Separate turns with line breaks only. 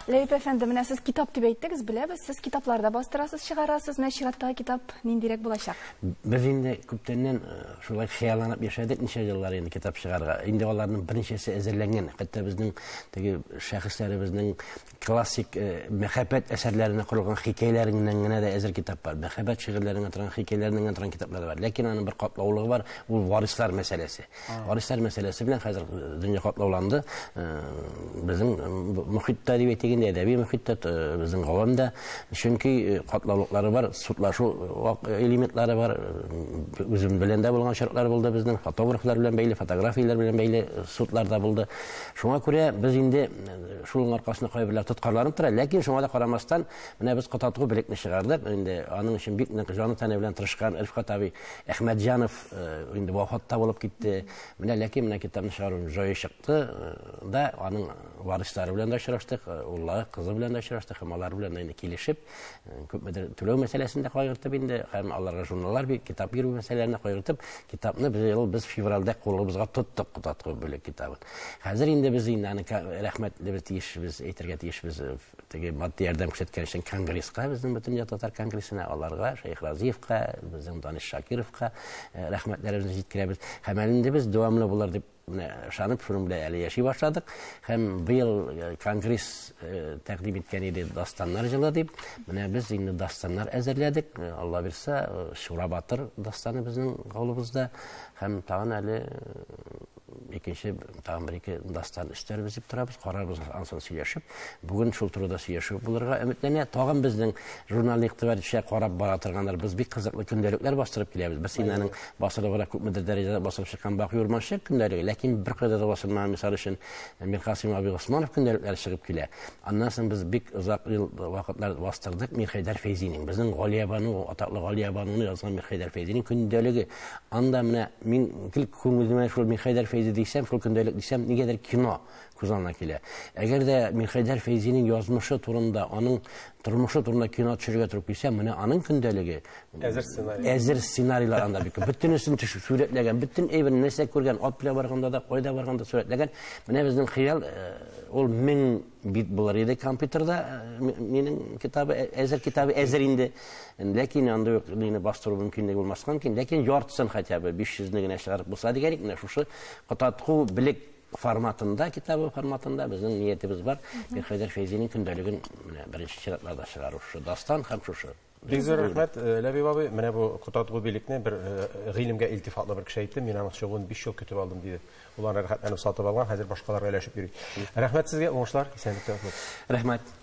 Ләбиб әфәнде, менә сез китап дип әйттегез, беләбез, сез китаплар да бастырасыз, чыгарасыз. Менә чираттагы китап ниндирәк булачак?
Без инде күптәннән шулай хыялланып яшәдек, ничә еллар инде китап чыгарга. Инде аларның берничәсе әзерләнгән. Хәтта безнең теге шәхесләребезнең классик мәхәббәт әсәрләренә корылган хикәяләреннән генә дә әзер китап бар. Мәхәббәт шигырьләренә торган хикәяләреннән генә торган китаплар бар. Ләкин аның бер катлаулыгы бар, ул варислар мәсьәләсе. Варислар мәсьәләсе белән хәзер дөнья катлауланды. Безнең мөхиттә дип әйтик инде, әдәби мөхиттә, безнең гавамда, чөнки катлаулыклары бар, судлашу элементлары бар. Үзем белән дә булган очраклар булды безнең, фотографлар белән бәйле, фотографияләр белән бәйле судлар да булды. Шуңа күрә без инде шуның аркасында кайберләр тоткарланып тора, ләкин шуңа да карамастан, менә без Котатгу белекне чыгардык. Инде аның өчен бик нык җаны-тәне белән тырышкан Рифкать абый Әхмәтҗанов инде вафатта булып китте. Менә ләкин менә китапны чыгару җае чыкты да, аның варислары белән дә очраштык, уллары, кызы белән дә очраштык һәм алар белән дә инде килешеп, күпмедер түләү мәсьәләсен дә кайгыртып инде, һәм аларга журналлар бик, китап бирү мәсьәләләрен дә кайгыртып, китапны без ел без февральдә кулыбызга тоттык Котатгу бүлек китабын. Хәзер инде без инде аны рәхмәтле без тиешбез, әйтергә тиешбез, теге матди ярдәм күрсәткән өчен конгресска, безнең Бөтендөнья татар конгрессына, аларга, Шәех Разиевка, безнең Даниш Шакировка рәхмәтләребезне җиткерәбез. Һәм әле инде без дәвамлы булыр дип менә ышанып, шуның белән әле яши башладык. Һәм быел конгресс тәкъдим иткән иде Дастаннар җылы дип. Менә без инде дастаннар әзерләдек. Алла бирсә, Шура батыр дастаны безнең кулыбызда. Һәм тагын әле икенче тагын бер ике дастан өстәрбез дип торабыз, карарбыз ансын сөйләшеп. Бүген шул турыда сөйләшү булырга өметләнә. Тагын безнең журналны игътибар итүче карап бара торганнар. Без бик кызыклы көндәлекләр бастырып киләбез. Без инде аның басылыбрак күпмедер дәрәҗәдә басылып чыккан Бакый Урманчы көндәлеге, ләкин беркайда да басылмаган, мисал өчен, Миркасыйм абый Госманов көндәлекләре чыгып килә. Аннан соң без бик озак ел вакытлар бастырдык Мирхәйдәр Фәйзинең, безнең Галиябану, атаклы Галиябануны язган Мирхәйдәр Фәйзинең көндәлеге. Анда менә мин гел күңелемә шул Мирхәйдәр Фәйзи дисәм, шул көндәлек дисәм, нигәдер кино күз алдына килә. Әгәр дә Мирхәйдәр Фәйзинең язмышы турында, аның тормышы турында кино төшерергә торып килсә, менә аның көндәлеге
әзер сценарий.
Әзер сценарийлар анда бик күп. Бөтенесен төшеп сурәтләгән, бөтен әйберне нәрсә күргән, ат белән барганда да, кайда барганда сурәтләгән. Менә безнең хыял ул 1000 бит булыр иде компьютерда, минем китабы әзер, китабы әзер инде. Ләкин анда юк, мине бастыру мөмкинлеге булмаска мөмкин. Ләкин яртысын хотя бы 500-не генә чыгарып булса дигән, менә шушы Котатгу белек форматында, китабы форматында безнең ниятебез бар. Мирхәйдәр Фәйзинең көндәлеген менә беренче чиратларда чыгару, шушы дастан һәм шушы.
Бик зур рәхмәт, Ләбиб абый. Менә бу Котатгу белекне бер гыйлемгә илтифатлы бер кеше әйтте. Мин аның чыгуын 5 ел көтеп алдым, диде. Ул аны рәхәтләнеп сатып алган, хәзер башкаларга өләшеп йөри. Рәхмәт сезгә, уңышлар, исәнлектә.
Рәхмәт.